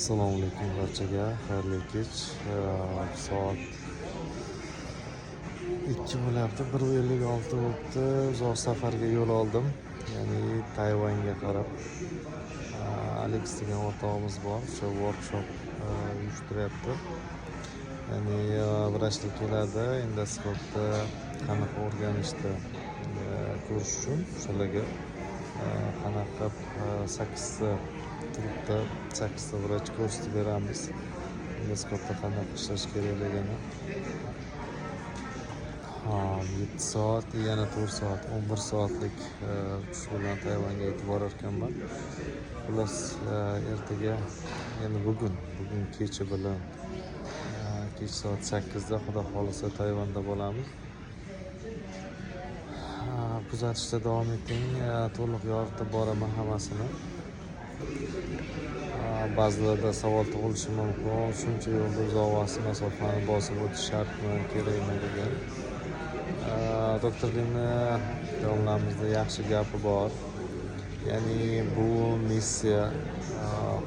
Assalomu alaykum barchaga, xayrli kech. Soat 2 bo'lyapti, 1:56 bo'libdi. Uzoq safarga yo'l oldim, ya'ni Tayvanga qarab. Alex degan o'rtog'imiz bor, o'sha workshop uyushtiryapti. Ya'ni vrachlik keladi, endoskopda qanaqa o'rganishni ko'rish uchun o'shalarga qanaqa qilib sakkizta turibdi, sakkizta vrach ko'rsatib beramiz endoskopda qanaqa ishlash kerakligini. Ha, 7 soat, yana 4 soat, 11 soatlik uchish bilan Tayvanga yetib borar ekanman. Xullas, ertaga, ya'ni bugun kecha bilan kech soat 8da, xudo xohlasa, Tayvanda bo'lamiz. Ha, kuzatishda davom eting. To'liq yoritib boraman hammasini. Ha, ba'zilarda savol tug'ilishi mumkin, shuncha yo'lda, uzoq masofani bosib o'tish shartmi, kerakmi degan. Doktor Limni domlamizda yaxshi gapi bor, ya'ni bu missiya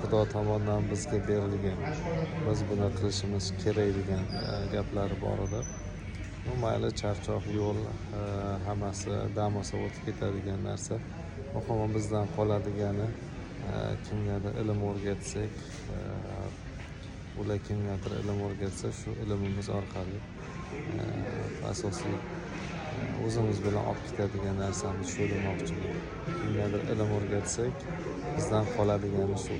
Xudo tomonidan bizga berilgan, biz buni qilishimiz kerak degan gaplari bor edi. Ну, mayli, charchoq, yo'l, hammasi dam olsa o'tib ketadigan narsa. Muhimi, bizdan qoladigani kimgadir ilm o'rgatsak, ular kimgadir ilm o'rgatsa, shu ilmimiz orqali asosiy o'zimiz bilan olib ketadigan narsamiz shu demoqchiman. Kimgadir ilm o'rgatsak, bizdan qoladigani shu.